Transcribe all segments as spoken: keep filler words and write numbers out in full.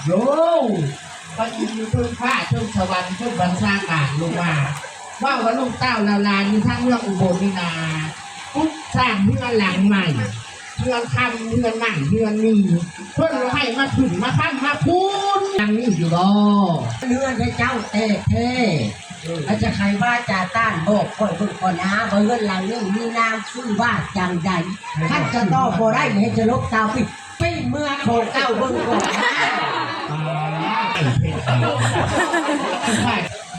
โย ไปกินอยู่เทิงฟ้าเทิงสวรรค์เทิงบัญชาการลงมา ว่าว่าลูกเต้าลาวลาอยู่ทางเมืองอุบลนี่นา ปุ๊บ สร้างเฮือนหลังใหม่ เฮือนคำเฮือนนั่นเฮือนนี่ เพิ่นให้มาขึ้นมาค้ำมาคูณหลังนี้อยู่บ่ เฮือนพระเจ้าแต่แท้ อาจจะใครว่าจาต้านบอกข่อยเบิ่งก่อนนะว่าเฮือนหลังนี้มีนามชื่อว่าจังใด ท่านจะตอบบ่ได้ ให้จะลบตาปิด ปิ้งเมืองของเจ้าเบิ่งก่อนนะ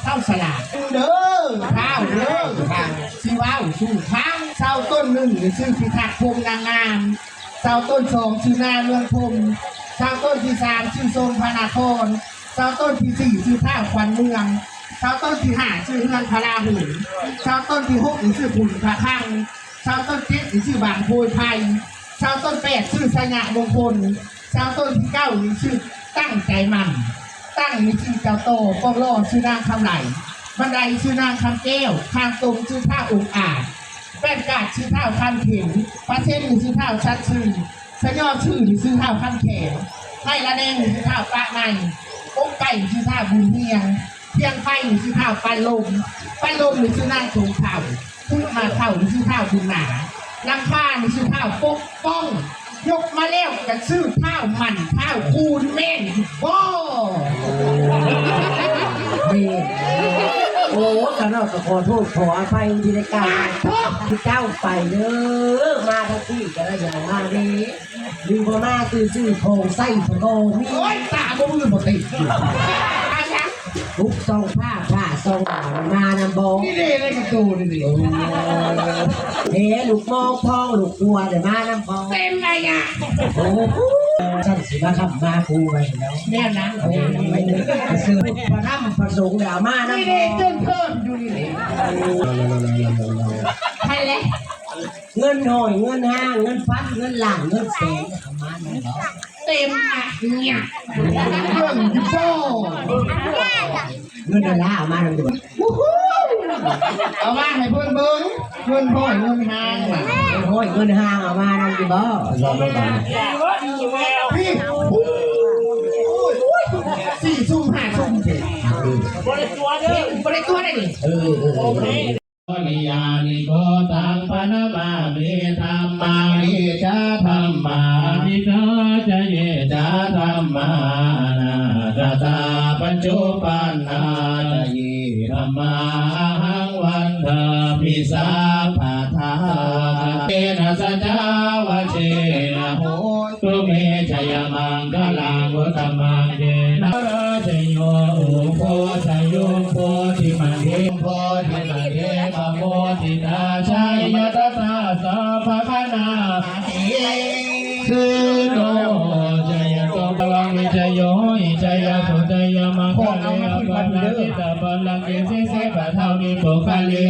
เจ้าสลากเด้อ เท้าเด้อ สิเว้าสู่ฟัง เสาต้นหนึ่งนี่ชื่อพิทักษ์พรหมนางงาม เสาต้นสองชื่อนาเรืองพรหม เสาต้นที่สามชื่อทรงพระนคร เสาต้นที่สี่ชื่อท้าวขวัญเมือง เสาต้นที่ห้าชื่อเฮือนพระราหู เสาต้นที่หกนี่ชื่อขุนพระคลัง เสาต้นเจ็ดนี่ชื่อบางโพยไพร เสาต้นแปดชื่อชัยมงคล เสาต้นที่เก้านี่ชื่อตั้งใจมั่น ตั้งนี่ชื่อเจ้าโต ปองรอชื่อนางคำไหล บันไดชื่อนางคำแก้ว คางตรงชื่อท้าวองอาจ แป้นกาดชื่อท้าวคำเข็ม ปลาเส้นนี่ชื่อท้าวชัดชื่น สะยอชื่อนี่ชื่อท้าวคำแขง ไพระแนงนี่ชื่อท้าวปะไม อกไก่นี่ชื่อท้าวบุญเฮียง เทียงไฟนี่ชื่อท้าวปันลม ปันลมนี่ชื่อนางสงเผ่า ผู้มาเผ่านี่ชื่อท้าวบุญหนา ลังคานี่ชื่อท้าวปกป้อง ยกมาแล้วก็ชื่อท้าวหมั่นท้าวคูณแม่นอยู่บ่ เมน โอ้ ข้าน้อยก็ขอโทษขออภัยที่ได้กล่าว โทษ ที่เจ้าไปเด้อ มาทั้งที่ก็ได้อย่างมาเด้ หรือว่ามาซื่อๆ ของใส่สะโกมี โอ้ย ตาบ่มือบ่ติดอยู่ ลูกซองผ้า ผ้าซองหลานมานำบ่ นี่เด้ ในกระตูนนี่เด้ โอ้ เฮ้ ลูกมองทอง ลูกบัวเดี๋ยวมานำบ่ เต็มเลยอะ โอ้โห ฉันสิมาคำมาคูไว้แล้ว แน่นะ เออ ไปซื้อพระธรรมพระสงฆ์เดี๋ยวมานำบ่ นี่เด้ เจินเพิ่มอยู่นี่เด้ ใครเลย เงินหอย เงินห้าง เงินพัน เงินล้าน เงินแสนเอามานำบ่ เต็มอ่ะเนี่ย เบิ่งอยู่บ่ เงินดอลลาร์เอามานำบ่ เอามาให้เพิ่นเบิ่ง เงินหอย เงินห้างน่ะ เงินหอย เงินห้างเอามานำอยู่บ่ พี่ สี่ซุ่มห้าซุ่ม บ่ได้ตัวเด้อ บ่ได้ตัวได้นี่ เออ เออ เออ นิยานิโกตังปะนะมามิธัมมานิจาธัมมาทิตาจะเยจาธัมมาอนาคตาปัจจุปันนาจะเยธัมมาหังวันทามิสัพพะทาเตนะสัจจาวเชนะโห ตุเมจยมังคลังอุตตมังเยนะราชโยอุโพชโยโพธิมันเทโพธิมันเทปโมทิตาชัยยะตตาสัพพะคณาติสุโนจยโตพลังวิจโยอิจยะสุจยะมังคะเลอภะลังกิตาภะลังกิสิสิปะทาวิปุคคลี